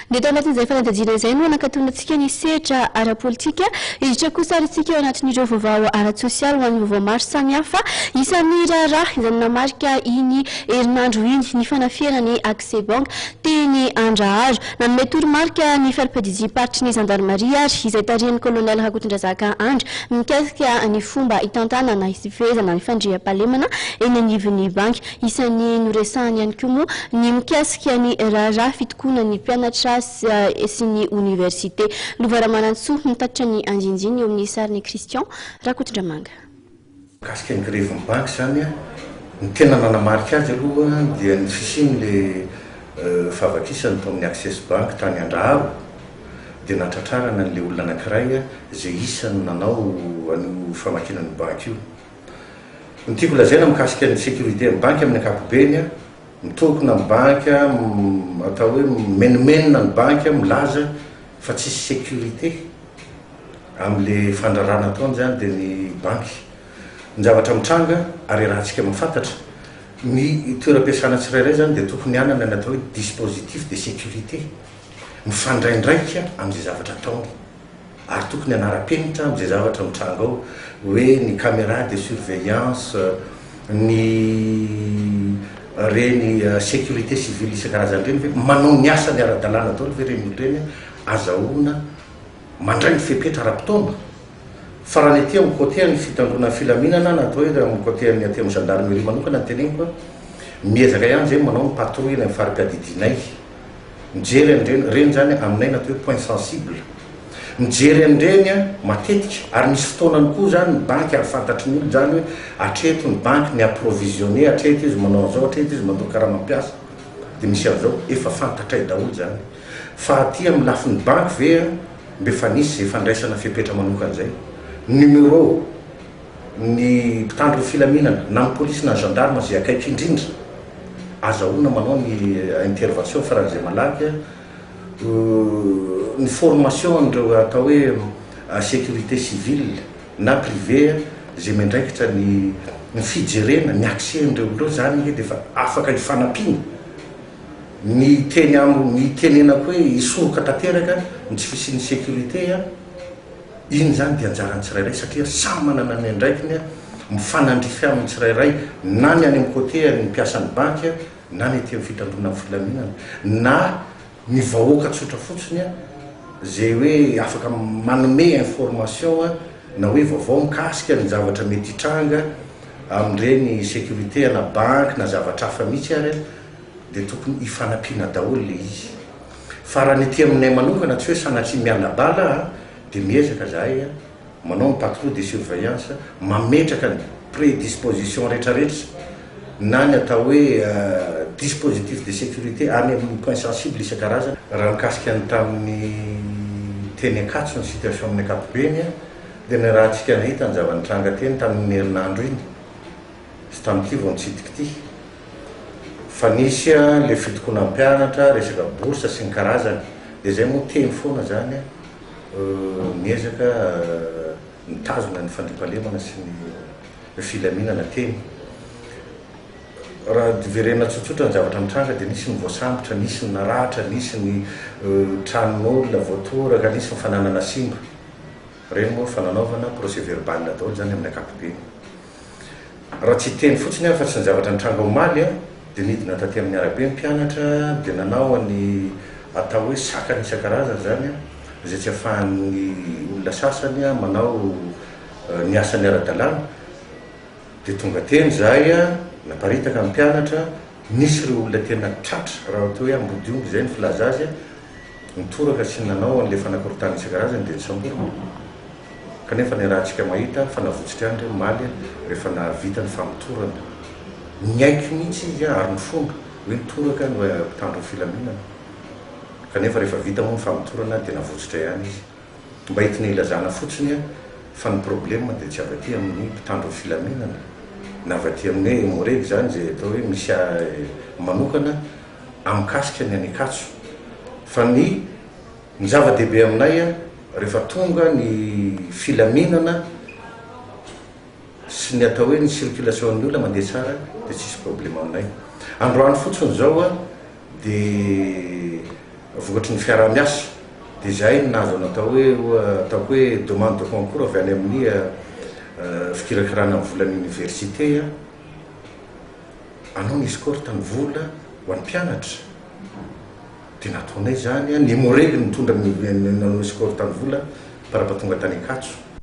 Ny eto anatin'izay fanadihadiana izay no hanakatonantsika ny sehatra ara-politika. Hiditra kosa ary isika ao anatin'ireo vaovao ara-tsosialy ho an'ny vaovao maro samihafa. Isan'ny raharaha izay nanamarika iny herinandro iny ny fanafihana ny Accès Bank teny Andraharo. Nanome toromarika ny fari-piadidiam-paritry ny zandarimaria ary izay tarihin'ny Kolonely Rakotondrazaka Andry mikasika ny fomba hitantanana sy hifehezana ny fandriampahalemana eny anivon'ny banky. Isan'ny noresahany ihany koa moa ny mikasika ny raharaha fitokonan'ny mpianatra sy ny oniversite. Lova Ramanantsoa mitatitra ny andinindininy eo amin'ny sarin'i Christian Rakotondramanga. Mikasika ny grevin'ny banky izany, ny tena nanamarika azy aloha dia ny fisian'ilay fahavakisana tao amin'ny Access Bank tany Andraharo dia natratrarana an'ilay olona anankiray izay isan'ny nanao an'io famakiana an'io banky io. Ny tiako lazaina mikasika ny sécurité amin'ny banky amin'ny ankapobeny, mitokona ny banky, atao hoe mimenomenona ny banky milaza fa tsisy sécurité amin'le fandrarana ataony zany dia ny banky. Ny zavatra mitranga ary iarahantsika mahafantatra, ny toeram-piasana tsirairay zany dia tokony hanana ny atao hoe dispositif de sécurité mifandraindraika amin'izay zavatra ataony. Ary tokony hanara-penitra amin'izay zavatra mitranga ao, hoe ny camera de surveillance, ny reny sécurité civile isan-karazany ireny ve, manao ny asany ara-dalàna daholo ve ireny olona ireny, azahoana mandray ny fepetra ara-potoana. Fa raha ny aty amin'ny côté an'ny fitandroana ny filaminana na atao hoe amin'ny côté an'ny aty amin'ny gendarmerie manokana no teneniko an, miezaka ihany izay manao ny patrouille any amin'ny fari-piadidianay. Mijery an'ireny, ireny izany aminay ny atao hoe point sensible. Mijery an'ireny matetika ary misy fotoanany koa izany ny banky ary fantatry ny olona izany hoe hatreto ny banky mi-approvisionner, hatreto izy manao an'izao, hatreto izy mandoa karama mpiasa. Dia misy an'izao, efa fantatray daholo izany. Fa aty amin'ny lafiny banky ve mba efa nisy izay fandraisana fepetra manokana izay? Numéro ny mpitandro ny filaminana na ny polisy na ny gendarme izay akaiky indrindra azahoana manao ny intervention faran'izay malaky ny formation an'ireo atao hoe sécurité civile na privé izay miandraikitra ny ny fijerena ny accès an'ireo olona ireo izany ange dia efa afaka hifanampiana ny teny am ny itenenako hoe hisoroka tanteraka ny tsy fisian'ny sécurité. Iny izany dia anjaran'ny tsirairay satria samy manana ny andraikiny mifanandrify aminy tsirairay na ny any amin'ny côté an'ny mpiasan'ny banky na ny aty amin'ny fitandroana ny filaminana na ny vahoaka tsotra fotsiny izay hoe afaka manome information na hoe vaovao mikasika ny zavatra mety hitranga amin'ireny sécurité ana banky na zavatra hafa mihitsy ary dia tokony hifanampiana daholo ilay izy. Fa raha ny aty aminay manokana tsy hoe sanatria miala bala a, dia miezaka zahay a, manao ny patrouille de surveillance, mametraka ny prédisposition retraretra na ny atao hoe dispositif de sécurité any amin'ny point sensible isan-karazany. Raha mikasika ny tamin'ny teny Ankatso ny situation amin'ny ankapobeny a, dia niarahantsika nahita ny zava-nitranga teny tamin'iny herinandro iny sy tamin'ity vao nitsidika ity. Fa nisy an le fitokonan'ny mpianatra, resaka bourse sy ny karazany, de zay moa teny foana zany an, miezaka mitazona ny fandriampahalemana sy ny filaminana teny. Raha verenina tsotsotra ny zavatra nitranga de nisy ny voasambotra, nisy ny naratra, nisy ny tranon'olona voatoraka, nisy ny fananana simba. Ireny moa efa nanaovana procès verbal daholo zany amin'ny ankapobeny. Raha tsy hiteny fotsiny aho fa tsy ny zavatra nitranga omaly an, dia nidina taty amin'ny arabe ny mpianatra dia nanao ny atao hoe sakana isan-karazany izany an, izay tsy ahafahan'ny olona sasany manao ny asany ara-dalàna. Dia tonga teny izahay an, naparitaka ny mpianatra, nisy ireo olona tena tratra raha atao hoe ambodiomby izay ny filaza azy an, nitoraka sy nanao an'ilay fanakorontanana isan-karazany dia nisamborina. Kanefa niarahantsika mahita fa navotsotra ihany ireo omaly rehefa nahavita ny famotorana. Niaiky mihitsy izy ary nifona hoe nitoraka ny mpitandro ny filaminana. Kanefa rehefa vita moa ny famotorana dia navotsotra ihany izy. Mba entina ilazana fotsiny fa ny problème dia tsy avy aty amin'ny mpitandro ny filaminana na avy aty amin'ny hoe Emmo-Reg izany izay atao hoe misy manokana amikasika ny any Ankatso fa ny Ny zava-dehibe aminay rehefa tonga ny filaminana sy ny atao hoe ny circulation ny olona mandeha tsara dia tsisy problème aminay. Androany fotsiny izao dia Vokatry ny fiaraha-miasa dia izahay no nahazo ny atao hoe ataoko hoe demande de concours avy any amin'ny fikirakirana ny volan'ny université hanao ny escorte ny vola ho an'ny mpianatra. Dia nataonay izany, ny Emmo-Reg nitondra ny nanao escorte ny vola par-raha tonga tany Ankatso.